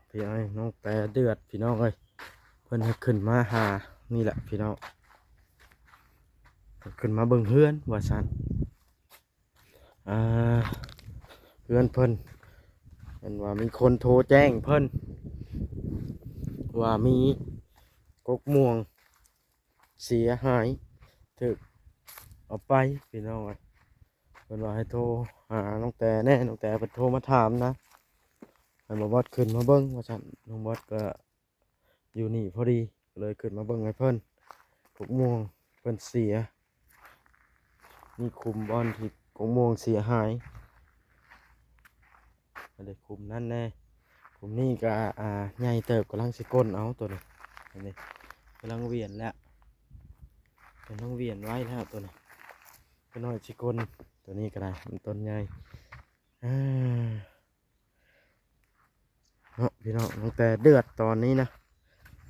ພີ່ນ້ອງ ນ້ອງແຕເດືອດ ພີ່ນ້ອງເອີຍ. ເພິ່ນໃຫ້ຂຶ້ນມາຫານີ້ແຫຼະພີ່ນ້ອງ ເພິ່ນຂຶ້ນມາເບິ່ງເຮືອນວ່າຊັ້ນ. ອ່າ ເຮືອນເພິ່ນ ເພິ່ນວ່າມີຄົນໂທແຈ້ງເພິ່ນວ່າມີກົກມ່ວງເສຍຫາຍ ຖືກເອົາໄປພີ່ນ້ອງເອີຍ. ເພິ່ນວ່າໃຫ້ໂທຫານ້ອງແຕແດ່ ນ້ອງແຕເພິ່ນໂທມາຖາມນະ ໃຫ້ບ່າວບອດຂຶ້ນມາເບິ່ງວ່າຊັ້ນ. ນ້ອງບອດກໍຢູ່ນີ້ພໍດີ ກໍເລີຍຂຶ້ນມາເບິ່ງໃຫ້ເພິ່ນ. ກົກມ່ວງເພິ່ນເສຍ ມີຂຸມບ່ອນທີ່ກົກມ່ວງເສຍຫາຍ ອັນນີ້ຂຸມນັ້ນແດ່ ຂຸມນີ້ກໍ ອ່າ ໃຫຍ່ເຕີບ ກຳລັງຊິກົ້ນເອົາໂຕນີ້. ອັນນີ້ກຳລັງຫວຽນແລ້ວ ກຳລັງຫວຽນໄວ້ແລ້ວໂຕນີ້ ກໍນ້ອຍຊິກົ້ນ. ໂຕນີ້ກໍໄດ້ ມັນຕົ້ນໃຫຍ່ ອ່າ ເນາະພີ່ນ້ອງ. ນ້ອງແຕເດືອດຕອນນີ້ນະ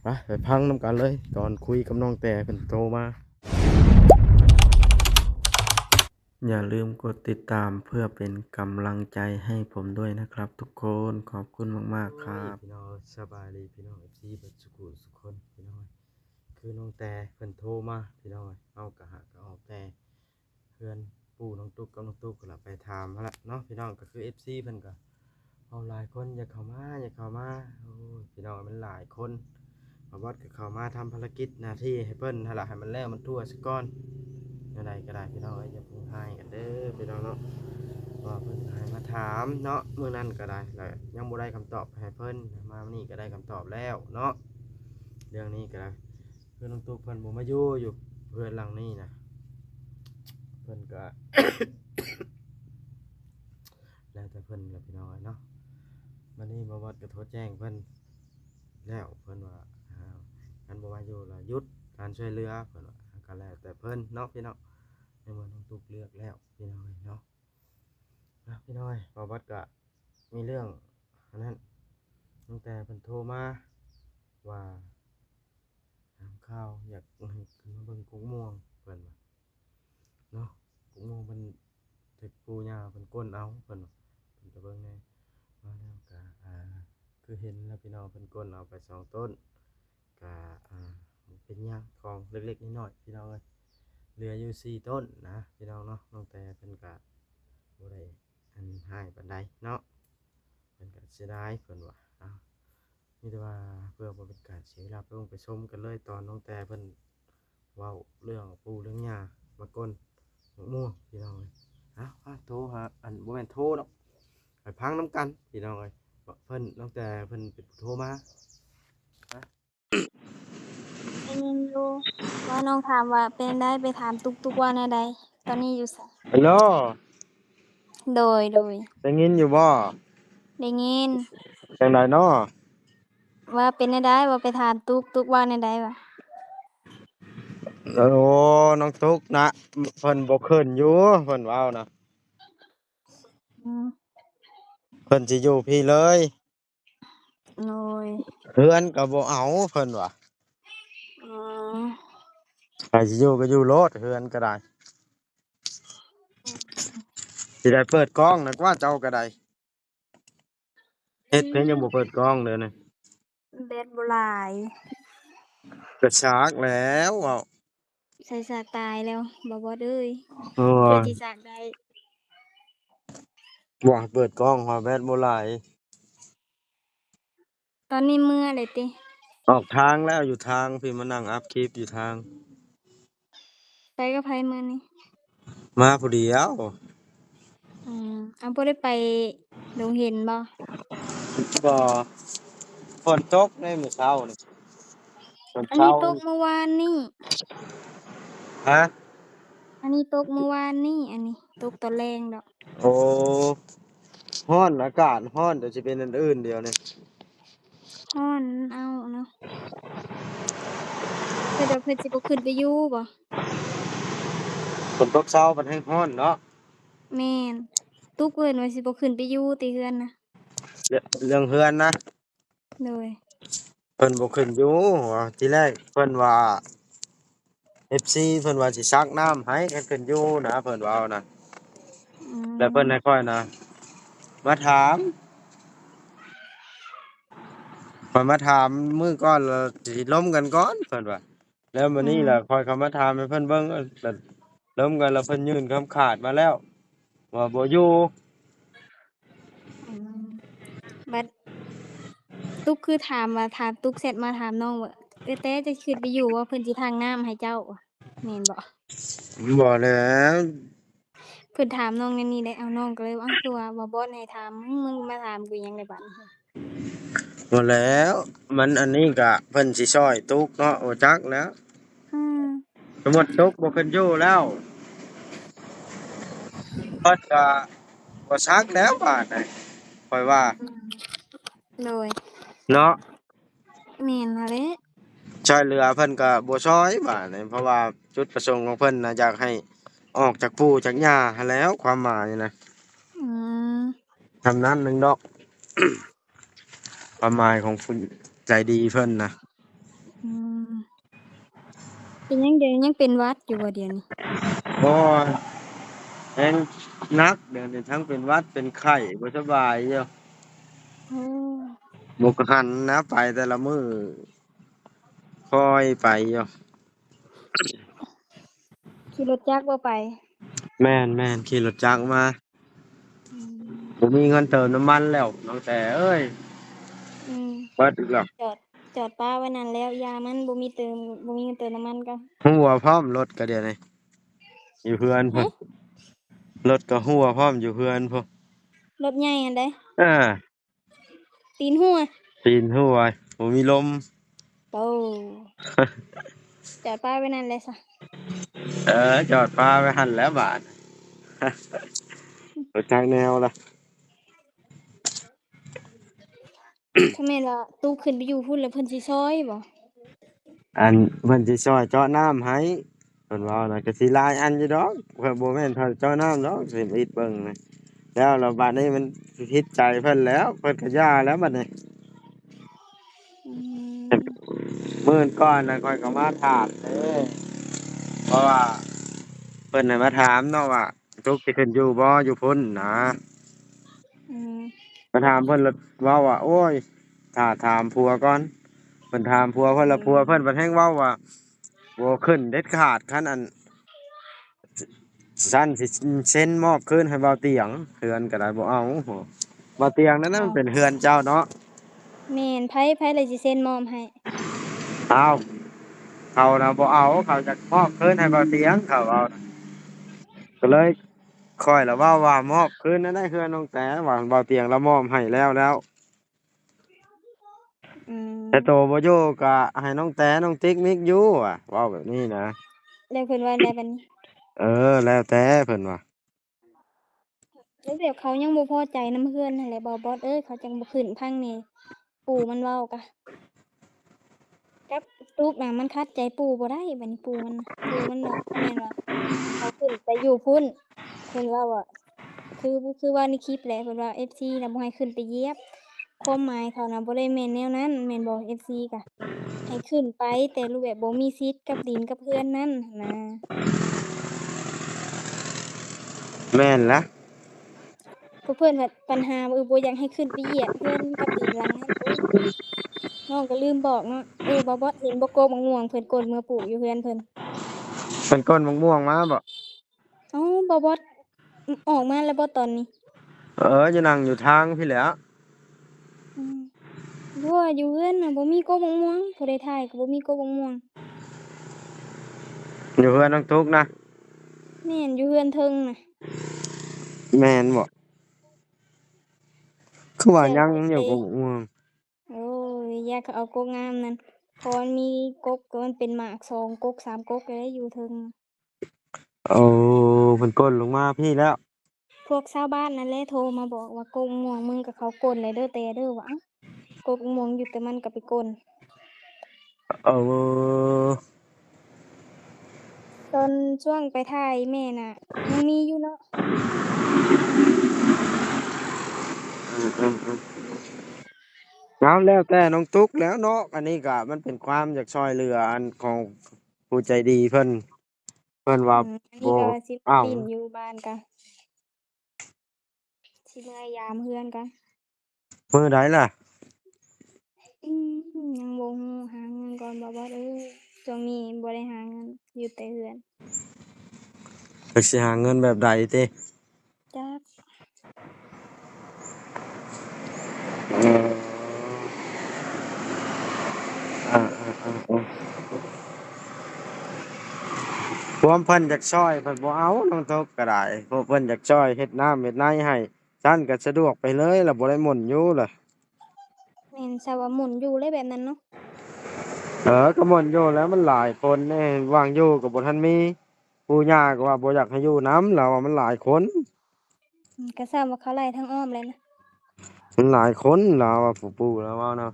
ໄປ ໄປຟັງນຳກັນເລີຍ ຕອນຄຸຍກັບນ້ອງແຕເພິ່ນໂທມາ. ຢ່າລືມກົດຕິດຕາມເພື່ອເປັນກຳລັງໃຈໃຫ້ຜົມດ້ວຍນະຄັບທຸກຄົນ ຂອບຄຸນມາກໆຄັບ. ໂອ້ຍ ພີ່ນ້ອງ ສະບາຍດີພີ່ນ້ອງ ເອັຟຊີ ເບິດສຸຂູສຸຄົນພີ່ນ້ອງ. ຄືນ້ອງແຕເພິ່ນໂທມາພີ່ນ້ອງ ເຮົາກໍຫາກໍອອກແຕ່ ເຮືອນປູ່ນ້ອງຕຸກກັບນ້ອງຕຸກພຸ້ນລະ ໄປຖາມຫັ້ນລະເນາະພີ່ນ້ອງ. ກໍຄືເອັຟຊີເພິ່ນກໍເວົ້າຫຼາຍຄົນ ຢາກເຂົ້າມາ ຢາກເຂົ້າມາ. ໂອ້ຍ ພີ່ນ້ອງ ມັນຫຼາຍຄົນ ບ່າວບອດກໍເຂົ້າມາທຳພາລະກິດໜ້າທີ່ໃຫ້ເພິ່ນຫັ້ນລະ ໃຫ້ມັນແລ້ວມັນທົ່ວຊະກ່ອນ. ແນວໃດກໍໄດ້ພີ່ນ້ອງເອີຍ ຢ່າເພິ່ງຮ້າຍກັນເດີພີ່ນ້ອງເນາະ ວ່າເພິ່ນໃຫ້ມາຖາມເນາະ ມື້ນັ້ນກໍໄດ້ ແລ້ວຍັງບໍ່ໄດ້ຄຳຕອບໃຫ້ເພິ່ນ ມາມື້ນີ້ກໍໄດ້ຄຳຕອບແລ້ວເນາະ. ເລື່ອງນີ້ກໍໄດ້ ຄືນ້ອງຕຸກເພິ່ນບໍ່ມາຢູ່ ຢູ່ເຮືອນຫຼັງນີ້ນະ ເພິ່ນກໍ ແລ້ວແຕ່ເພິ່ນລະພີ່ນ້ອງເອີຍເນາະ. ບັດນີ້ບ່າວບອດກໍໂທແຈ້ງເພິ່ນແລ້ວ ເພິ່ນວ່າ ອ່າ ຄັນບໍ່ມາຢູ່ລະຢຸດການຊ່ວຍເຫຼືອ ເພິ່ນວ່າ ກໍແລ້ວແຕ່ເພິ່ນເນາະພີ່ນ້ອງ. ໃນເມື່ອນ້ອງຕຸກເລືອກແລ້ວພີ່ນ້ອງເອີຍເນາະ ອ່າ ພີ່ນ້ອງເອີຍ ບ່າວບອດກໍມີເລື່ອງອັນນັ້ນ ຕັ້ງແຕ່ເພິ່ນໂທມາວ່າ ຖາມຂ່າວ ຢາກໃຫ້ຂຶ້ນມາເບິ່ງກົກມ່ວງ ເພິ່ນວ່າເນາະ. ກົກມ່ວງເພິ່ນຖືກປູ່ຍ່າເພິ່ນກົ້ນເອົາ ເພິ່ນວ່າ ເພິ່ນໄປເບິ່ງແດ່. ມາແລ້ວກະ ອ່າ ຄືເຫັນແລ້ວພີ່ນ້ອງ ເພິ່ນກົ້ນເອົາໄປສອງຕົ້ນ ກະ ອ່າ ບໍ່ເປັນຫຍັງ ຂອງເລັກໆນ້ອຍໆ ພີ່ນ້ອງເອີຍ. ເຫຼືອຢູ່ສີ່ຕົ້ນນະພີ່ນ້ອງເນາະ. ນ້ອງແຕເພິ່ນກະບໍ່ໄດ້ ອັນຮ້າຍປານໃດເນາະ ເພິ່ນກໍເສຍດາຍ ເພິ່ນວ່າ. ເອົ້າ ມີແຕ່ວ່າເພື່ອບໍ່ເປັນການເສຍເວລາ ໄປເບິ່ງໄປຊົມກັນເລີຍ ຕອນນ້ອງແຕເພິ່ນເວົ້າເລື່ອງປູ່ເລື່ອງຍ່າມາກົ້ນໝາກມ່ວງ ພີ່ນ້ອງເອີຍ. ເອົ້າ ໂທຫາ ອັນ ບໍ່ແມ່ນໂທດອກ ໄປຟັງນຳກັນ ພີ່ນ້ອງເອີຍ ວ່າເພິ່ນ ນ້ອງແຕເພິ່ນເປັນຜູ້ໂທມາ. ໄດ້ຍິນຢູ່ ວ່ານ້ອງຖາມວ່າເປັນໃດ ໄປຖາມຕຸກ ຕຸກວ່າແນວໃດ ຕອນນີ້ຢູ່ໃສ? ຮັລໂຫຼ ໂດຍ ໂດຍ ໄດ້ຍິນຢູ່ບໍ່? ໄດ້ຍິນ. ຈັ່ງໃດເນາະ? ວ່າເປັນແນວໃດ ວ່າໄປຖາມຕຸກ ຕຸກວ່າແນວໃດວະ? ໂອ້ ນ້ອງຕຸກນະ ເພິ່ນບໍ່ຂຶ້ນຢູ່ ເພິ່ນເວົ້ານະ ອືມ ເພິ່ນຊິຢູ່ພີ້ເລີຍ. ໂດຍ ເຮືອນກໍບໍ່ເອົາ ເພິ່ນວ່າ. ອໍ ໃຜຊິຢູ່ກໍຢູ່ໂລດ ເຮືອນກໍໄດ້ ຊິໄດ້ເປີດກ້ອງນະກວ່າ ເຈົ້າກໍໄດ້. ເຮັດເພິ່ນຍັງບໍ່ເປີດກ້ອງເດີນີ້ ແບດບໍ່ຫຼາຍ ກະຊາກແລ້ວເວົ້າ. ໃສ່ສາກຕາຍແລ້ວ ບໍ່ ບໍ່ເດີຍ. ໂອ້ຍ ເພື່ອຊິສາກໄດ້ ບໍ່ໃຫ້ເປີດກ້ອງ ເພາະແບດບໍ່ຫຼາຍ. ຕອນນີ້ເມືອແລ້ວຕິ? ອອກທາງແລ້ວ ຢູ່ທາງພີ້ ມານັ່ງອັບຄລິບຢູ່ທາງ. ໄປກັບໃຜມື້ນີ້? ມາຜູ້ດຽວ. ອືມ ເອົາ ບໍ່ໄດ້ໄປດົງເຫັນບໍ່? ບໍ່ ຝົນຕົກໃນມື້ເຊົ້ານີ້. ຝົນ ອັນນີ້ຕົກມື້ວານນີ້. ຮະ? ອັນນີ້ຕົກມື້ວານນີ້ ອັນນີ້ຕົກຕອນແລງດອກ. ໂອ້ ຮ້ອນ ອາກາດຮ້ອນ ດຽວຊິເປັນອັນອື່ນດຽວນີ້. ຮ້ອນເອົາເນາະ ເພິ່ນວ່າເພິ່ນຊິບໍ່ຂຶ້ນໄປຢູ່ບໍ່? ຝົນຕົກເຊົາມັນແຮງຮ້ອນເນາະ. ແມ່ນ ຕຸກເພິ່ນວ່າຊິບໍ່ຂຶ້ນໄປຢູ່ຕິເຮືອນນະ. ເລື່ອງ ເລື່ອງເຮືອນນະ? ໂດຍ ເພິ່ນບໍ່ຂຶ້ນຢູ່. ທີແລກເພິ່ນວ່າ ເອັຟຊີ ເພິ່ນວ່າຊິຊັກນ້ຳໃຫ້ຄັນຂຶ້ນຢູ່ນະ ເພິ່ນເວົ້ານະ. ອືມ ແລ້ວເພິ່ນໃຫ້ຂ້ອຍນະມາຖາມ ຂ້ອຍມາຖາມມື້ກ່ອນ ແລ້ວຊິລົມກັນກ່ອນ ເພິ່ນວ່າ. ແລ້ວມື້ນີ້ ອືມ ລະຂ້ອຍເຂົ້າມາຖາມໃຫ້ເພິ່ນເບິ່ງ ລະລົມກັນ ລະເພິ່ນຍື່ນຄຳຂາດມາແລ້ວ ວ່າບໍ່ຢູ່. ອືມ ບັດຕຸກຄືຖາມວ່າ ຖາມຕຸກແຊັດມາຖາມນ້ອງວ່າ ເອື້ອຍແຕ້ຈະຂຶ້ນໄປຢູ່ບໍ່ ເພິ່ນຊິທັງນ້ຳໃຫ້ເຈົ້າ ແມ່ນບໍ່? ບໍ່ແລ້ວ ເພິ່ນຖາມນ້ອງແນວນີ້ແຫຼະ ເອົາ ນ້ອງກໍເລີຍວ່າ ເອົ້າ ຄືວ່າບໍ່ບອດໃຫ້ຖາມ ມຶງ ມຶງມາຖາມກູຫຍັງໃນບາດນີ້? ບໍ່ແລ້ວ ມັນອັນນີ້ກະເພິ່ນຊິຊ່ອຍຕຸກເນາະ ບໍ່ຈັກແລ້ວ. ອືມ ສົມມຸດຕຸກບໍ່ຂຶ້ນຢູ່ແລ້ວ ເພິ່ນກະບໍ່ຊັກແລ້ວບາດນີ້ ຂ້ອຍວ່າ. ອືມ ໂດຍ ເນາະ ແມ່ນຫັ້ນແຫຼະ ຊ່ອຍເຫຼືອເພິ່ນກໍບໍ່ຊ່ອຍບາດນີ້ ເພາະວ່າຈຸດປະສົງຂອງເພິ່ນນະ ຢາກໃຫ້ອອກຈາກປູ່ຈາກຍ່າຫັ້ນແຫຼ້ວ ຄວາມໝາຍນະ. ອືມ ສ່ຳນັ້ນໜຶ່ງດອກ ຄວາມໝາຍຂອງຜູ້ໃຈດີເພິ່ນນະ. ອືມ ເປັນຫຍັງດຽວນີ້ ຍັງເປັນຫວັດຢູ່ບໍ່ດຽວນີ້? ໂອ້ຍ ແຮງໜັກ ດຽວນີ້ທັງເປັນຫວັດເປັນໄຂ້ ບໍ່ສະບາຍຢູ່. ໂອ້ ບໍ່ກະຫັນນະ ໄປແຕ່ລະມື້ ຄ່ອຍໄປຢູ່. ຂີ່ລົດຈັກບໍ່ໄປ? ແມ່ນໆ ຂີ່ລົດຈັກມາ. ອືມ ບໍ່ມີເງິນເຕີມນ້ຳມັນແລ້ວ ນ້ອງແຕເອີຍ. ອືມ ເບິດອີກແລ້ວ ຈອດ ຈອດປະໄວ້ນັ້ນແລ້ວ ຢ່າມັນ ບໍ່ມີເຕີມ ບໍ່ມີເງິນເຕີມນ້ຳມັນກໍ ຮົ່ວພ້ອມ ລົດກໍດຽວນີ້ ຢູ່ເຮືອນພຸ້ນ. ຮະ? ລົດກໍຮົ່ວພ້ອມ ຢູ່ເຮືອນພຸ້ນ ລົດໃຫຍ່ຫັ້ນເດ້. ເອີ ຕີນຮົ່ວ ຕີນຮົ່ວ ບໍ່ມີລົມ. ໂອ້ ຈອດປະໄວ້ນັ້ນແຫຼະຊະ. ເອີ ຈອດປະໄວ້ຫັ້ນແຫຼະບາດ ບໍ່ຈັກແນວລະ. ຖ້າແມ່ນວ່າຕູ້ຂຶ້ນໄປຢູ່ພຸ້ນແລ້ວ ເພິ່ນຊິຊ່ອຍບໍ່? ອັນ ເພິ່ນຊິຊ່ອຍເຈາະນ້ຳໃຫ້ ເພິ່ນເວົ້ານະ ກະຊິຫຼາຍອັນຢູ່ດອກ ເພິ່ນບໍ່ແມ່ນເທົ່າເຈາະນ້ຳດອກ ຊິອິດເບິ່ງນະ. ແລ້ວ ແລ້ວບາດນີ້ມັນຜິດໃຈເພິ່ນແລ້ວ ເພິ່ນກໍຢ່າແລ້ວບາດນີ້. ອືມ ມື້ກ່ອນນະ ຂ້ອຍກໍມາຖາມເດ້ ເພາະວ່າເພິ່ນໃຫ້ມາຖາມເນາະວ່າ ຕຸກຊິຂຶ້ນຢູ່ບໍ່ ຢູ່ພຸ້ນນະ. ອືມ ມາຖາມເພິ່ນລະເວົ້າວ່າ ໂອ້ຍ ຖ້າຖາມຜົວກ່ອນ ເພິ່ນຖາມຜົວເພິ່ນລະ ອືມ ຜົວເພິ່ນບັດແຮ່ງເວົ້າວ່າ ບໍ່ຂຶ້ນເດັດຂາດ ຄັນອັນ ຊັ້ນຊິເຊັນມອບຄືນໃຫ້ບ່າວຕຽງ ເຮືອນກໍໄດ້ບໍ່ເອົາ. ບ່າວຕຽງນັ້ນນະ ເອົ້າ ມັນເປັນເຮືອນເຈົ້າເນາະ. ແມ່ນ ໃຜ ໃຜລະຊິເຊັນມອບໃຫ້? ອ້າວ ເຂົານະບໍ່ເອົາ ເຂົາຢາກມອບຄືນໃຫ້ບ່າວຕຽງ ເຂົາເວົ້ານະ ກໍເລີຍ ຂ້ອຍລະເວົ້າວ່າມອບຄືນນັ້ນແຫຼະ ເຮືອນນ້ອງແຕ ວ່າບ່າວຕຽງລະມອບໃຫ້ແລ້ວແລ້ວ. ອືມ ແຕ່ໂຕບໍ່ຢູ່ກະໃຫ້ນ້ອງແຕ ນ້ອງຕິກມິກຢູ່ ວ່າ ເວົ້າແບບນີ້ນະ. ແລ້ວເພິ່ນວ່າແນວໃດບັດນີ້? ເອີ ແລ້ວແຕ່ເພິ່ນວ່າ. ແລ້ວແບບເຂົາຍັງບໍ່ພໍໃຈນຳເຮືອນຫັ້ນແຫຼະ ບໍ່ບອດເອີຍ ເຂົາຈັ່ງບໍ່ຂຶ້ນພັງນີ້ ປູ່ມັນເວົ້າກະ ກັບຕຸກນະ ມັນຂັດໃຈປູ່ບໍ່ໄດ້ ບັດນີ້ປູ່ມັນ ປູ່ມັນແບບ ແມ່ນວ່າເຂົາຂຶ້ນໄປຢູ່ພຸ້ນ ເພິ່ນເວົ້າວ່າ ຄື ຄືວ່າໃນຄລິບແຫຼະ ເພິ່ນວ່າເອັຟຊີນະບໍ່ໃຫ້ຂຶ້ນໄປຢຽບ ຄວາມໝາຍເຂົານະບໍ່ໄດ້ແມ່ນແນວນັ້ນແມ່ນບໍ່? ເອັຟຊີກະໃຫ້ຂຶ້ນໄປ ແຕ່ຮູບແບບບໍ່ມີສິດກັບດິນກັບເຮືອນນັ້ນຫັ້ນນະ. ແມ່ນລະ ພວກເພິ່ນພັດບັນຫາວ່າ ເອີ ບໍ່ຢາກໃຫ້ຂຶ້ນໄປຢຽບເຮືອນກັບດິນຫຼັງນັ້ນ. ໂອ້ຍ ນ້ອງກໍລືມບອກເນາະ. ເອີ ບໍ່ ບໍ່ເຫັນບໍ່ ກົກໝາກມ່ວງເພິ່ນກົ້ນເມືອປູກຢູ່ເຮືອນເພິ່ນ ເພິ່ນກົ້ນໝາກມ່ວງມາບໍ່? ເອົ້າ ບໍ່ ບໍ່ອອກມາແລ້ວບໍ່ຕອນນີ້? ເອີ ຢູ່ນັ່ງຢູ່ທາງພີ້ແຫຼະ. ອືມ ບໍ່ ຢູ່ເຮືອນນະບໍ່ມີກົກໝາກມ່ວງ ຜູ້ໃດຖ່າຍກໍບໍ່ມີກົກໝາກມ່ວງ. ຢູ່ເຮືອນນ້ອງຕຸກນະ? ແມ່ນ ຢູ່ເຮືອນເທິງນະ. ແມ່ນບໍ່? ຄືວ່າຍັງຢູ່ກົກໝາກມ່ວງ. ໂອ້ຍ ຢ້ານເຂົາເອົາກົກງາມນັ້ນ ເພາະມັນມີກົກ ມັນເປັນໝາກສອງກົກສາມກົກແລ້ວຢູ່ເທິງ. ໂອ້ ເພິ່ນກົ້ນລົງມາພີ້ແລ້ວ. ພວກຊາວບ້ານນັ້ນແຫຼະໂທມາບອກວ່າ ກົກມ່ວງມຶງກັບເຂົາກົ້ນແລ້ວເດີແຕ່ເດີ ວ່າ ເອົ້າ ກົກມ່ວງຢູ່ແຕ່ມັນກໍໄປກົ້ນ. ເອີ ຕອນຊ່ວງໄປຖ່າຍແມ່ນະ ຍັງມີຢູ່ເນາະ. ເອົາ ແລ້ວແຕ່ນ້ອງຕຸກແລ້ວເນາະ ອັນນີ້ກະມັນເປັນຄວາມຢາກຊ່ອຍເຫຼືອອັນຂອງຜູ້ໃຈດີເພິ່ນ. ເພິ່ນວ່າ ອືມ ອັນນີ້ກໍ ບໍ່ ຊິ ເອົ້າ ຫຼິ້ນຢູ່ບ້ານກະ ຊິເມືອຍາມເຮືອນກະ ມື້ໃດລະ? ອືມ ບໍ່ເອີຍ ຊ່ວງນີ້ບໍ່ໄດ້ຫາເງິນ ຢູ່ແຕ່ເຮືອນ. ຈັກຊິຫາເງິນແບບໃດຕິ? ຈັກ. ເອີ ອາໆໆໆ ຄວາມເພິ່ນຢາກຊ່ອຍເພິ່ນບໍ່ເອົາ ນ້ອງຕົກກໍໄດ້ ພວກເພິ່ນຢາກຊ່ອຍເຮັດນ້ຳເຮັດໃນໃຫ້ ຊັ້ນກໍສະດວກໄປເລີຍ ລະບໍ່ໄດ້ໝົນຢູ່ລະ. ແມ່ນ ຊະວ່າໝົນຢູ່ເລີຍແບບນັ້ນເນາະ. ເອີ ກໍໝົນຢູ່ແລ້ວ ມັນຫຼາຍຄົນເດ້ ວ່າງຢູ່ກໍບໍ່ທັນມີ ປູ່ຍ່າກໍວ່າບໍ່ຢາກໃຫ້ຢູ່ນຳ ລາວວ່າມັນຫຼາຍຄົນ. ອືມ ກໍຊ້ຳວ່າເຂົາໄລ່ທາງອ້ອມແລ້ວນະ. ມັນຫຼາຍຄົນ ລາວວ່າ ປູ່ລາວເວົ້ານະ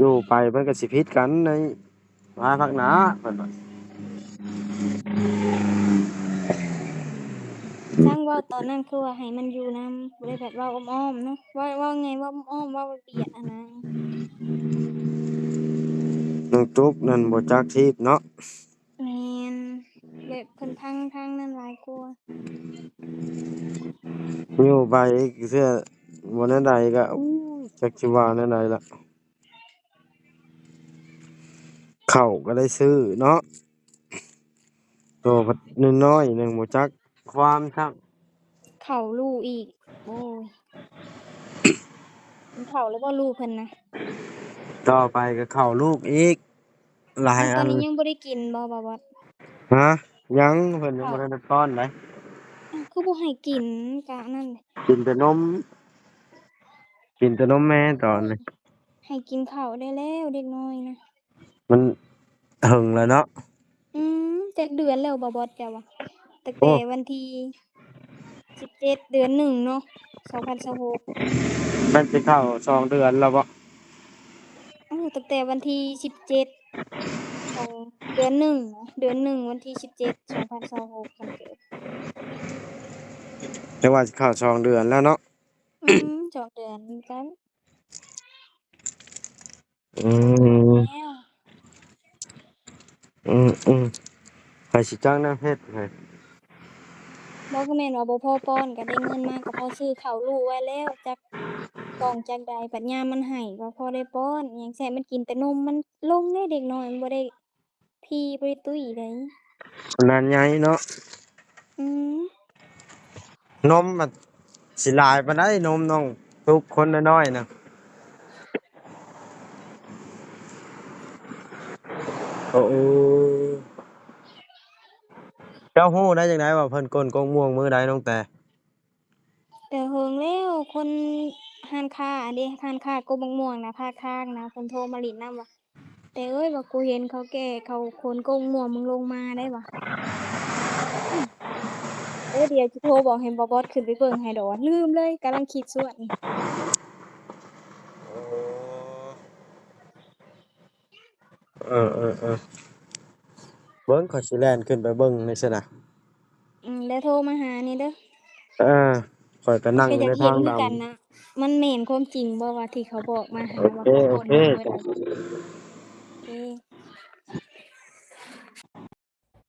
ຢູ່ໄປມັນກໍຊິຜິດກັນໃນພາຍພາກໜ້າ ເພິ່ນວ່າ. ຊ່າງເວົ້າຕອນນັ້ນຄືວ່າໃຫ້ມັນຢູ່ນຳ ບໍ່ໄດ້ແບບເວົ້າອ້ອມໆເນາະ ເວົ້າ ເວົ້າໄງ ເວົ້າອ້ອມໆ ເວົ້າບຽດຫັ້ນນະ. ນ້ອງຕຸກນັ້ນບໍ່ຈັກທີບເນາະ. ແມ່ນ ແບບເພິ່ນພັງທາງນັ້ນຫຼາຍກວ່າ. ຢູ່ໄປເທື່ອບໍ່ແນວໃດກໍ ໂອ້ຍ ຈັກຊິວ່າແນວໃດລະ. ເຂົ້າກໍໄດ້ຊື້ເນາະ ໂຕພັດນ້ອຍໆໜຶ່ງ ບໍ່ຈັກຄວາມຊ້ຳ. ເຂົ້າລູກອີກ ໂອ້ຍ ມັນເຂົ້າແລ້ວບໍ່ລູກເພິ່ນນະ? ຕໍ່ໄປກໍເຂົ້າລູກອີກ. ຫຼາຍອັນ ຕອນນີ້ຍັງບໍ່ໄດ້ກິນບໍ່ ບ່າວບອດ? ຮະ ຍັງ ເພິ່ນຍັງບໍ່ທັນໄດ້ປ້ອນໃດ. ອ້າວ ຄືບໍ່ໃຫ້ກິນ ກະນັ້ນ ກິນແຕ່ນົມ ກິນແຕ່ນົມແມ່ຕອນນີ້. ໃຫ້ກິນເຂົ້າໄດ້ແລ້ວເດັກນ້ອຍນະ. ມັນເຖິງແລ້ວເນາະ. ອືມ ຈັກເດືອນແລ້ວ ບ່າວບອດ ເຈົ້າວ່າ? ຕັ້ງແຕ່ ໂອ້ ວັນທີ ສິບເຈັດ ເດືອນໜຶ່ງເນາະ ສອງພັນຊາວຫົກ. ແມ່ນຊິເຂົ້າສອງເດືອນແລ້ວບໍ່? ໂອ້ ຕັ້ງແຕ່ວັນທີສິບເຈັດ ຂອງເດືອນໜຶ່ງນະ ເດືອນໜຶ່ງ ວັນທີສິບເຈັດ ສອງພັນຊາວຫົກ ວັນເກີດ. ແຕ່ວ່າຊິເຂົ້າສອງເດືອນແລ້ວເນາະ. ອືມ ສອງເດືອນຄືກັນ. ອືມ ແລ້ວ ອືມໆ ໃຜຊິຈ້າງແນວເຮັດໃຫ້? ບໍ່ ກໍແມ່ນວ່າບໍ່ພໍປ້ອນ ກໍໄດ້ເງິນມາກໍພໍຊື້ເຂົ້າລູກໄວ້ແລ້ວ ຈັກກ່ອງຈັກໃດ ບັດຍາມມັນໄຫ້ກໍພໍໄດ້ປ້ອນ ຫຍັງແຊະ ມັນກິນແຕ່ນົມ ມັນລົງເດ້ ເດັກນ້ອຍມັນບໍ່ໄດ້ ພີ້ບໍ່ໄດ້ຕຸ້ຍໃດ. ຂະໜາດໃຫຍ່ເນາະ. ອືມ ນົມມັນຊິຫຼາຍປານໃດ ນົມນ້ອງຕຸກຄົນນ້ອຍໆນະ? ໂອ້ ເຈົ້າຮູ້ໄດ້ຈັ່ງໃດວ່າເພິ່ນກົ້ນກົກມ່ວງມື້ໃດ ນ້ອງແຕ? ແຕ່ເຫິງແລ້ວ ຄົນຮ້ານຄ້າເດ້ ຮ້ານຄ້າກົກໝາກມ່ວງນະ ພາກທາງນະ ເພິ່ນໂທມາຫຼິ້ນນຳວ່າ ແຕ່ເອີຍ ວ່າກູເຫັນເຂົາແກ່ເຂົາຂົນກົກມ່ວງມຶງລົງມາໄດ້ວ່າ. ໂອ້ ດຽວຊິໂທບອກໃຫ້ບ່າວບອດຂຶ້ນໄປເບິ່ງໃຫ້ດອກ ລືມເລີຍ ກຳລັງຄິດຊວນ. ເອີໆໆ ເບິ່ງ ຂ້ອຍຊິແລ່ນຂຶ້ນໄປເບິ່ງນີ້ຊັ້ນນະ. ອືມ ແລ້ວໂທມາຫານີ້ເດີ. ເອີ ຂ້ອຍກໍນັ່ງຢູ່ໃນທາງດຳ. ມັນແມ່ນຄວາມຈິງບໍ່ວ່າທີ່ເຂົາບອກມາຫາວ່າເຂົາໂກນເມື່ອໃດ? ໂອເຄ ໂອເຄ ໂອເຄ.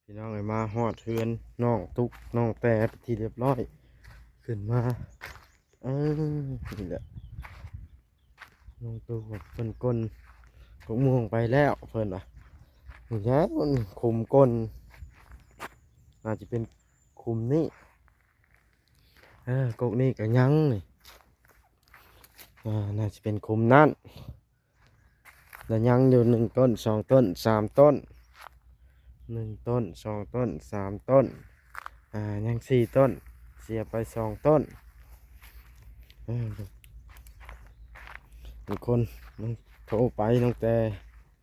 ພີ່ນ້ອງເອີຍ ມາຮອດເຮືອນນ້ອງຕຸກນ້ອງແຕເປັນທີ່ຮຽບຮ້ອຍ ຂຶ້ນມາ ເອີ ນີ້ແຫຼະ ນ້ອງຕຸກເພິ່ນກົ້ນກົກມ່ວງໄປແລ້ວ ເພິ່ນວ່າ ນີ້ແຫຼະ ຂຸມກົ້ນ ໜ້າຈະເປັນຂຸມນີ້ ເອີ ກົກນີ້ກໍຍັງນີ້ ອ່າ ໜ້າຈະເປັນຂຸມນັ້ນ. ແລ້ວຍັງຢູ່ໜຶ່ງຕົ້ນ ສອງຕົ້ນ ສາມຕົ້ນ ໜຶ່ງຕົ້ນ ສອງຕົ້ນ ສາມຕົ້ນ ອ່າ ຍັງສີ່ຕົ້ນ ເສຍໄປສອງຕົ້ນ. ເອີ ບາງຄົນໂທໄປຕັ້ງແຕ່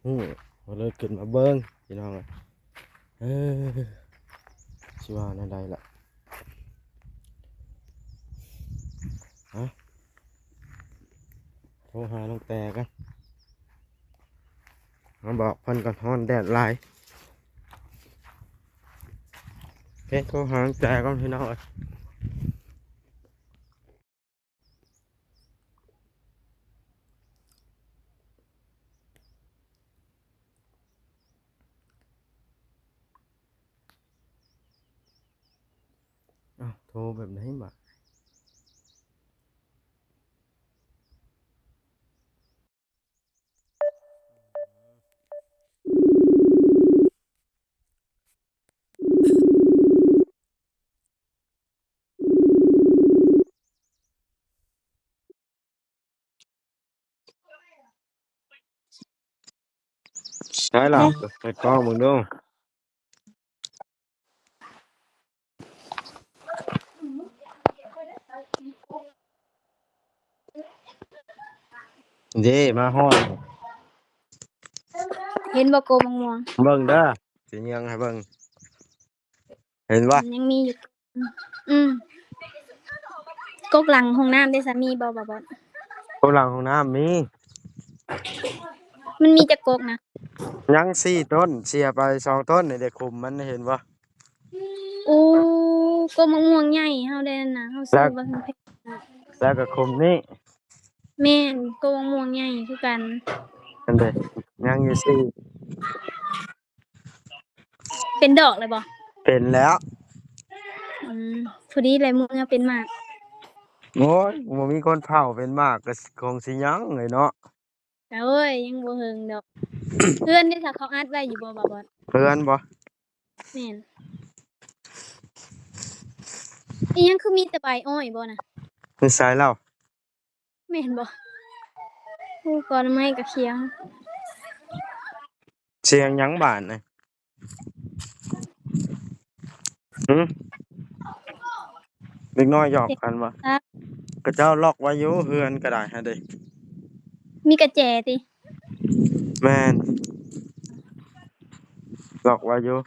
ຮູ້ ກໍເລີຍຂຶ້ນມາເບິ່ງ ພີ່ນ້ອງເອີຍ. ເອີ ຊິວ່າແນວໃດລະ? ຮະ? ໂທຫານ້ອງແຕກັນ ມາບອກເພິ່ນກ່ອນ ຮ້ອນແດດຫຼາຍ. ໂອເຄ ໂທຫານ້ອງແຕກ່ອນ ພີ່ນ້ອງເອີຍ. ອ້າວ ໂທແບບໃດບາດ? ໃຊ່ລະ ເອີ ໃສ່ກ້ອງເບິ່ງດູ. ເດ້ ມາຮອດ ເຫັນບໍ່ ກົກມະມ່ວງ? ເບິ່ງເດີ ຊິເຍືອງໃຫ້ເບິ່ງ ເຫັນບໍ່? ມັນຍັງມີຢູ່ ອືມ ກົກຫຼັງຫ້ອງນ້ຳເດ້ ສາມີບໍ່ ບໍ່ ບໍ່? ກົກຫຼັງຫ້ອງນ້ຳມີ. ມັນມີຈັກກົກນະ? ຍັງສີ່ຕົ້ນ ເສຍໄປສອງຕົ້ນນີ້ເດ້ ຂຸມມັນ ເຫັນບໍ່? ໂອ້ ກົກມະມ່ວງໃຫຍ່ເຮົາໄດ້ນັ້ນນະ ເຮົາຊື້ ແລ້ວ ວ່າເພິ່ນແພງນະ ແລ້ວກໍຂຸມນີ້ ແມ່ນ ກົກມະມ່ວງໃຫຍ່ຄືກັນ ອັນໃດ ຍັງຢູ່ສີ່ ເປັນດອກແລ້ວບໍ່? ເປັນແລ້ວ. ອືມ ພໍດີແຫຼະ ມື້ເປັນໝາກ. ໂອ້ຍ ບໍ່ມີຄົນເຜົາເປັນໝາກ ກໍຄົງຊິຍັງເລີຍເນາະ. ໂອ້ຍ ຍັງບໍ່ເຖິງດອກ. ເຮືອນເດ້ ຖ້າເຂົາອັດໄວ້ຢູ່ບໍ່ ບ່າວບອດ? ເຮືອນບໍ່? ແມ່ນ. ອີຫຍັງຄືມີແຕ່ໃບອ້ອຍບໍ່ນະ? ນິໄສລາວ? ແມ່ນບໍ່? ໂອ້ ກໍໜໍ່ໄມ້ກໍຂຽວ. ສຽງຫຍັງບາດນີ້? ຫື? ເດັກນ້ອຍຫຍອກກັນບໍ່? ເດັກ ຂະເຈົ້າລັອກໄວ້ຢູ່ເຮືອນກໍໄດ້ຫັ້ນເດ້. ມີກະແຈຕິ? ແມ່ນ ລັອກໄວ້ຢູ່.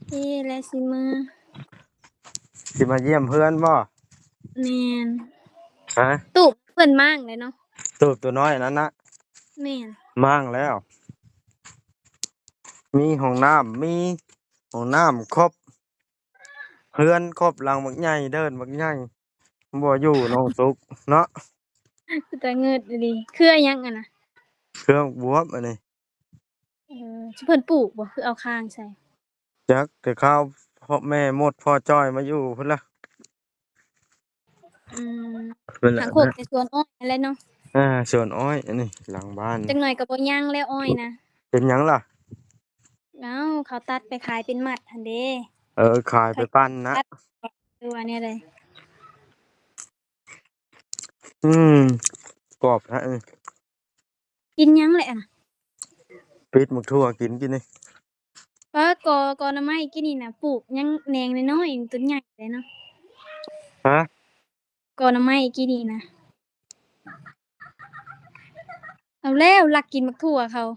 ເອີ ແລະຊິມາ ຊິມາຢ້ຽມເຮືອນບໍ່? ແມ່ນ. ຮະ? ຕູບເພິ່ນມ້າງເລີຍເນາະ ຕູບຕົວນ້ອຍອັນນັ້ນນະ. ແມ່ນ ມ້າງແລ້ວ ມີຫ້ອງນ້ຳ ມີຫ້ອງນ້ຳຄົບ ເຮືອນຄົບ ຫຼັງບັກໃຫຍ່ ເດີ່ນບັກໃຫຍ່ ບໍ່ຢູ່ນ້ອງຕຸກເນາະ. ເປັນຕາເງີດອີ່ຫຼີ. ເຄືອຫຍັງອັນນະ? ເຄືອບວບອັນນີ້. ເອີ ເພິ່ນປູກບໍ່ ຄືເອົາຄ້າງໃສ່? ຈັກ ແຕ່ຄາວພໍ່ແມ່ໝົດ ພໍ່ຈ້ອຍມາຢູ່ພຸ້ນລະ. ອືມ ຫັ້ນແຫຼະ ຫາງຄົກແຕ່ສວນອ້ອຍຫັ້ນແຫຼະເນາະ. ອ່າ ສວນອ້ອຍອັນນີ້ຫຼັງບ້ານ. ຈັກໜ້ອຍກໍບໍ່ຍັງແລ້ວອ້ອຍນະ. ເປັນຫຍັງລະ? ເອົ້າ ເຂົາຕັດໄປຂາຍເປັນມັດຫັ້ນເດ້. ເອີ ຂາຍໄປປັ່ນນະ ຫຼືວ່າແນວໃດ? ອືມ ກອບແທ້. ກິນຫຍັງແຫຼະ? ປິດໝາກຖົ່ວກິນ ກິນນີ້. ປາ ກໍ ກໍໜໍ່ໄມ້ກີ້ນີ້ນະ ປູກຍັງແໜງນ້ອຍໆ ຕົ້ນໃຫຍ່ເລີຍເນາະ. ຮະ? ກໍໜໍ່ໄມ້ກີ້ນີ້ນະ. ເອົາແລ້ວ ລັກກິນໝາກຖົ່ວເຂົາ.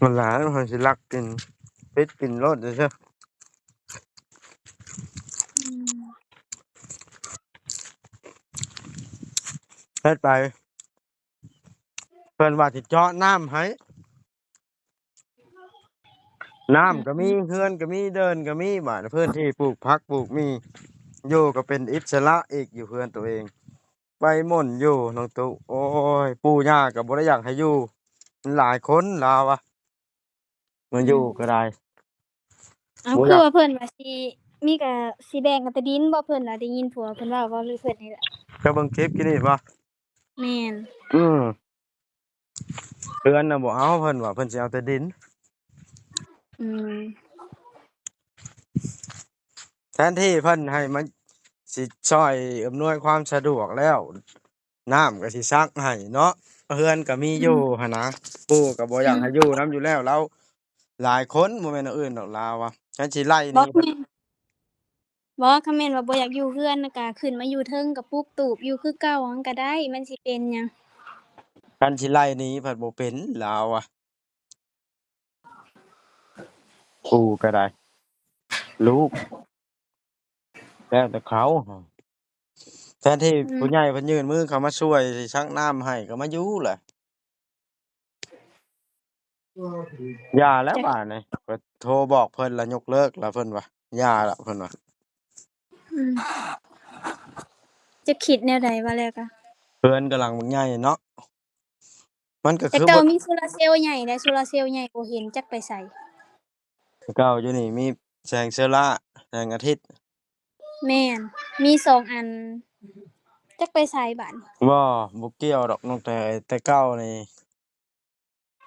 ມັນຫຼາຍ ມັນຊິລັກກິນ ປິດກິນໂລດເດີ. ອືມ ເຮັດໄປ ເພິ່ນວ່າຊິເຈາະນ້ຳໃຫ້. ນ້ຳກໍມີ ອືມ ເຮືອນກໍມີ ເດີ່ນກໍມີ ບາດພື້ນທີ່ປູກຜັກປູກໝີ່ ຢູ່ກໍເປັນອິດສະຫຼະອີກ ຢູ່ເຮືອນໂຕເອງ. ໄປໝົນຢູ່ນ້ອງຕຸ. ໂອ້ຍ ປູ່ຍ່າກໍບໍ່ໄດ້ຢາກໃຫ້ຢູ່ ມັນຫຼາຍຄົນລາວວ່າ ມາຢູ່ກໍໄດ້. ອືມ ເອົ້າ ບໍ່ຢາກ ຄືວ່າເພິ່ນວ່າຊິມີ ກະຊິແບ່ງກັນແຕ່ດິນບໍ່? ເພິ່ນລະ ໄດ້ຍິນຜົວເພິ່ນເວົ້າບໍ່ ຫຼືເພິ່ນນີ້ລະ? ເຈົ້າເບິ່ງຄລິບກີ້ນີ້ບໍ່? ແມ່ນ. ອືມ ເຮືອນນະບໍ່ເອົາ ເພິ່ນວ່າເພິ່ນຊິເອົາແຕ່ດິນ. ອືມ ແທນທີ່ເພິ່ນໃຫ້ມາຊິຊ່ອຍອຳນວຍຄວາມສະດວກແລ້ວ ນ້ຳກໍຊິຊັກໃຫ້ເນາະ ເຮືອນກໍມີຢູ່ ອືມ ຫັ້ນນະ. ປູ່ກໍບໍ່ຢາກໃຫ້ ອືມ ຢູ່ນຳຢູ່ແລ້ວ ລາວຫຼາຍຄົນ ບໍ່ແມ່ນແນວອື່ນດອກ ລາວວ່າ ຄັນຊິໄລ່ໜີ ບໍ່ ຄັນແມ່ນວ່າບໍ່ຢາກຢູ່ເຮືອນນະ ກະຂຶ້ນມາຢູ່ເທິງ ກະປຸກຕູບຢູ່ຄືເກົ່າຫັ້ນກະໄດ້ ມັນຊິເປັນຫຍັງ? ຄັນຊິໄລ່ໜີພັດບໍ່ເປັນ ລາວວ່າ. ຄູກໍໄດ້ ລູກ ແລ້ວແຕ່ເຂົາ. ແທນທີ່ ອືມ ຜູ້ໃຫຍ່ເພິ່ນຍື່ນມືເຂົ້າມາຊ່ວຍ ຊິຊັກນ້ຳໃຫ້ ກໍມາຢູ່ແຫຼະ. ຢ່າແລ້ວບາດນີ້ ກໍໂທບອກເພິ່ນລະ ຍົກເລີກລະ ເພິ່ນວ່າ ຢ່າລະ ເພິ່ນວ່າ. ອືມ ຈະຄິດແນວໃດວ່າແລ້ວກະ ເຮືອນກຳລັງບັກໃຫຍ່ເນາະ. ມັນກໍ ແຕ່ ຄື ເກົ່າມີໂຊລາເຊວໃຫຍ່ແດ່ ໂຊລາເຊວໃຫຍ່ບໍ່ເຫັນຈັກໄປໃສ. ແຕ່ເກົ່າຢູ່ນີ້ມີແສງໂຊລາ ແສງອາທິດ. ແມ່ນ ມີສອງອັນ ຈັກໄປໃສບາດນີ້. ບໍ່ ບໍ່ກ່ຽວດອກນ້ອງແຕ່ ແຕ່ເກົ່ານີ້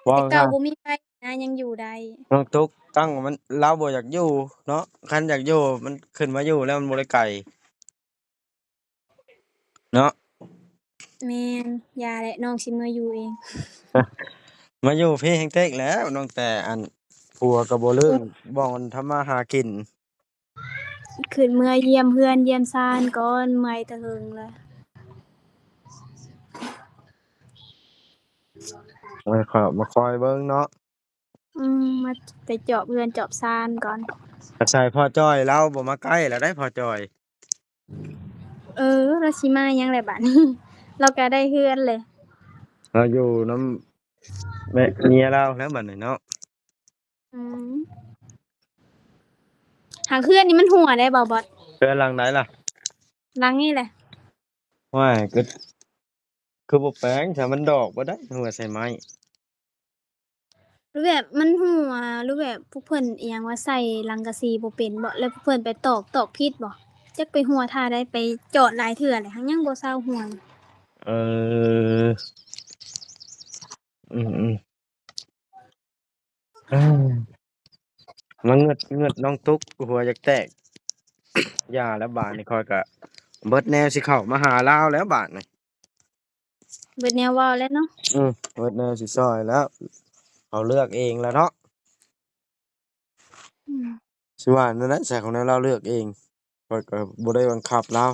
ເວົ້າ ແຕ່ເກົ່າ ງ່າຍໆ ບໍ່ມີໄຟນະ ຍັງຢູ່ໄດ້. ນ້ອງຕຸກຕັ້ງມັນ ລາວບໍ່ຢາກຢູ່ເນາະ ຄັນຢາກຢູ່ມັນຂຶ້ນມາຢູ່ແລ້ວ ມັນບໍ່ໄດ້ໄກ ເນາະ. ແມ່ນ ຢ່າແຫຼະ ນ້ອງຊິເມືອຢູ່ເອງ. ມາຢູ່ພີ້ແຮງເຕັກແລ້ວ ນ້ອງແຕ່ ອັນ ຜົວກໍບໍ່ລຶ້ງ ເອີ ບ່ອນທຳມາຫາກິນ. ຂຶ້ນເມືອຢ້ຽມເຮືອນຢ້ຽມຊານກ່ອນ ເມື່ອຍແຕ່ເຫິງແລ້ວ. ເອີ ເຂົ້າມາຄອຍເບິ່ງເນາະ. ອືມ ມາແຕ່ຈອບເຮືອນຈອບຊານກ່ອນ. ອາໄສພໍ່ຈ່ອຍລາວບໍ່ມາໃກ້ແລ້ວໄດ໋ ພໍ່ຈ່ອຍ. ເອີ ລາວຊິມາຫຍັງແຫຼະບາດນີ້ ລາວກໍໄດ້ເຮືອນແຫຼະ. ລາວຢູ່ນຳແມ່ເມຍລາວແລ້ວບາດນີ້ເນາະ. ອືມ ຫາກເຮືອນນີ້ມັນຮົ່ວໄດ໋ບໍ່ບອດ. ເຮືອນຫຼັງໃດລະ? ຫຼັງນີ້ແຫຼະ. ໂອ້ຍ ກໍຄືບໍ່ແປງຊະ ມັນດອກບໍ່ໄດ້ ຮົ່ວໃສ່ໄມ້. ຫຼືແບບມັນຮົ່ວ ຫຼືແບບພວກເພິ່ນອີ່ຫຍັງວ່າໃສ່ສັງກະສີບໍ່ເປັນບໍ ແລ້ວພວກເພິ່ນໄປຕອກ ຕອກຜິດບໍ ຈັກໄປຮົ່ວທ່າໃດ ໄປຈອດຫຼາຍເທື່ອແຫຼະ ຍັງບໍ່ເຊົາຮົ່ວ. ເອີ ອືມໆ ເອີ ມາເງືອດ ເງືອດນ້ອງຕຸກ ຫົວຢາກແຕກ. ຢ່າແລ້ວບາດນີ້ ຂ້ອຍກະເບິດແນວຊິເຂົ້າມາຫາລາວແລ້ວບາດນີ້. ເບິດແນວເວົ້າແລ້ວເນາະ. ອືມ ເບິດແນວຊິຊ່ອຍແລ້ວ ເຮົາເລືອກເອງແລ້ວເນາະ. ອືມ ຊິວ່າແນວໃດ ໃສ່ຂອງແນວລາວເລືອກເອງ ຂ້ອຍກໍບໍ່ໄດ້ບັງຄັບລາວ.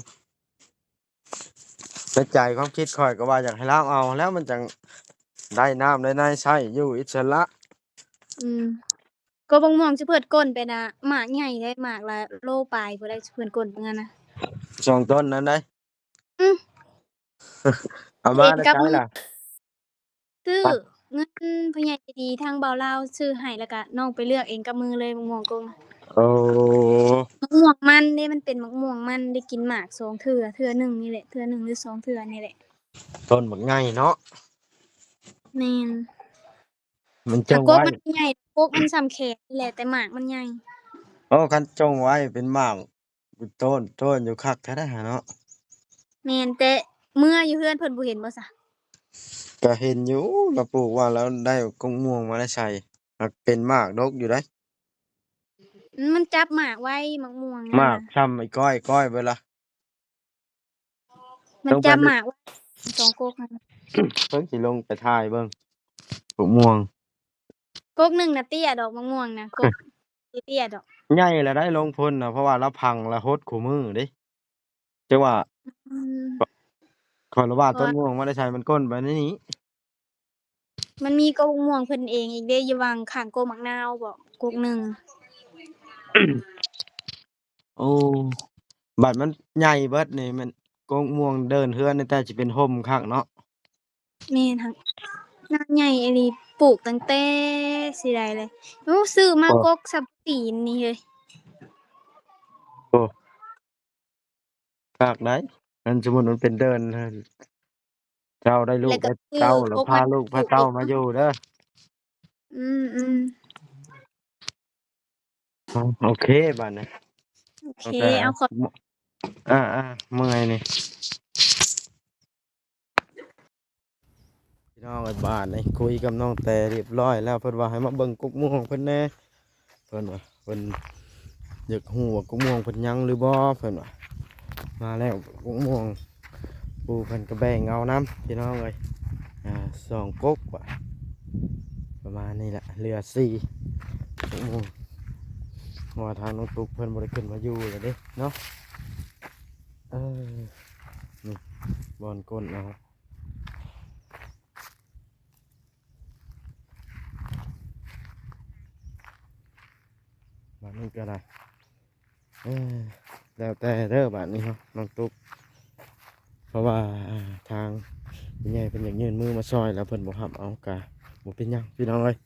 ໃນໃຈຄວາມຄິດຂ້ອຍກໍວ່າຢາກໃຫ້ລາວເອົາ ແລ້ວມັນຈັ່ງໄດ້ນ້ຳໄດ້ໃນໃຊ້ຢູ່ອິດສະຫຼະ. ອືມ ກໍບັກມ່ວງຊິເພິ່ນກົ້ນໄປນະ ໝາກໃຫຍ່ເດ້ ໝາກລະໂລປາຍພຸ້ນໄດ໋ ຊິເພິ່ນກົ້ນເມືອນະ ສອງຕົ້ນນັ້ນໄດ໋. ອືມ ເອົາມາແຕ່ໃສລະ? ຊື້ ເງິນຜູ້ໃຫຍ່ໃຈດີທາງບ່າວລາວຊື້ໃຫ້ ແລ້ວກະນ້ອງໄປເລືອກເອງກັບມືເລີຍ ໝາກມ່ວງກົກ. ໂອ້ ໝາກມ່ວງມັນເດ້ ມັນເປັນໝາກມ່ວງມັນ ໄດ້ກິນໝາກສອງເທື່ອ ເທື່ອໜຶ່ງນີ້ແຫຼະ ເທື່ອໜຶ່ງຫຼືສອງເທື່ອນີ້ແຫຼະ. ຕົ້ນບັກໃຫຍ່ເນາະ. ແມ່ນ ມັນຈົ່ງໄວ້ ກົກມັນໃຫຍ່ ກົກມັນສ່ຳແຂນນີ້ແຫຼະ ແຕ່ໝາກມັນໃຫຍ່. ໂອ້ ຄັນຈົ່ງໄວ້ເປັນໝາກ ໂຕນ ໂຕນຢູ່ຄັກແທ້ເນາະ. ແມ່ນ ແຕ່ເມືອຢູ່ເຮືອນເພິ່ນບໍ່ເຫັນບໍ່ຊະ? ກະເຫັນຢູ່ ລາວປູກວ່າລາວໄດ້ກົກມ່ວງມາແຕ່ໃສ ຫາກເປັນໝາກດົກຢູ່ໃດ໋. ອືມ ມັນຈັບໝາກໄວ ໝາກມ່ວງ ໝາກສ່ຳໄອ້ກ້ອຍ ກ້ອຍເບິດລະ. ມັນຈັບໝາກສອງກົກຫັ້ນ. ເພິ່ນຊິລົງໄປຖ່າຍເບິ່ງກົກມ່ວງ. ກົກໜຶ່ງນະເຕ້ຍດອກ ໝາກມ່ວງນະ ກົກເຕ້ຍດອກ. ໃຫຍ່ລະໄດ໋ ລົງພຸ້ນນະ ເພາະວ່າລາວພັງລະຫົດຄູ່ມື້ເດ້. ຈັ່ງວ່າ ອືມ ຂ້ອຍລະວ່າ ເພາະວ່າຕົ້ນມ່ວງມາແຕ່ໃສ ມັນກົ້ນໄປໃນນີ້. ມັນມີກົກມ່ວງເພິ່ນເອງອີກເດ້ ຢູ່ຫວ່າງຂ້າງກົກໝາກນາວບໍ ກົກໜຶ່ງ. ໂອ້ ບັດມັນໃຫຍ່ເບິດນີ້ ແມ່ນກົກມ່ວງເດີ່ນເຮືອນນີ້ ແຕ່ຊິເປັນຮົ່ມຄັກເນາະ. ແມ່ນ ຫາກໜ້າໃຫຍ່ອີ່ຫຼີ ປູກຕັ້ງແຕ່ຊິໄດ້ເລີຍ. ໂອ້ ຊື້ມາ ໂອ້ ກົກສ່ຳຕີນນີ້ເຮີ້ຍ. ໂອ້ ຄັກໄດ໋ ຄັນສົມມຸດມັນເປັນເດີ່ນ ເຈົ້າໄດ້ລູກໄດ້ເຕົ້າ ແລ້ວກໍຊື້ ແລ້ວພາລູກພາເຕົ້າມາຢູ່ເດີ. ອືມໆ ໂອເຄ ບາດນີ້ ໂອເຄ ໂອເຄ ເອົາ ຂອບ ອ່າໆ ເມື່ອຍນີ້. ພີ່ນ້ອງເອີຍ ບາດນີ້ຄຸຍກັບນ້ອງແຕຮຽບຮ້ອຍແລ້ວ ເພິ່ນວ່າໃຫ້ມາເບິ່ງກົກມ່ວງເພິ່ນແດ່ ເພິ່ນວ່າ ເພິ່ນຢາກຮູ້ວ່າກົກມ່ວງເພິ່ນຍັງຫຼືບໍ່ ເພິ່ນວ່າ. ມາແລ້ວກົກມ່ວງ ປູ່ເພິ່ນກໍແບ່ງເອົານຳ ພີ່ນ້ອງເອີຍ ອ່າ ສອງກົກວ່າ ປະມານນີ້ແຫຼະ ເຫຼືອສີ່ກົກມ່ວງ ເພາະວ່າທາງນ້ອງຕຸກເພິ່ນບໍ່ໄດ້ຂຶ້ນມາຢູ່ແລ້ວເດ້ເນາະ. ເອີ ນີ້ ບ່ອນກົ້ນເອົາ ບາດນີ້ກໍໄດ້ ເອີ ແລ້ວແຕ່ເດີບາດນີ້ເນາະ ນ້ອງຕຸກ ເພາະວ່າ ອ່າ ທາງຜູ້ໃຫຍ່ເພິ່ນຢາກຍື່ນມືມາຊ່ອຍ ແລ້ວເພິ່ນບໍ່ຮັບເອົາ ກະບໍ່ເປັນຫຍັງ ພີ່ນ້ອງເອີຍ.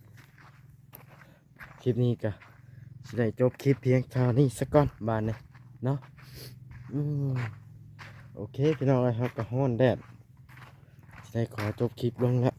ຄລິບນີ້ກະຊິໄດ້ຈົບຄລິບພຽງເທົ່ານີ້ສາກ່ອນບາດນີ້ເນາະ. ອືມ ໂອເຄ ພີ່ນ້ອງເອີຍ ເຮົາກະຮ້ອນແດດ ຊິໄດ້ຂໍຈົບຄລິບລົງແລ້ວ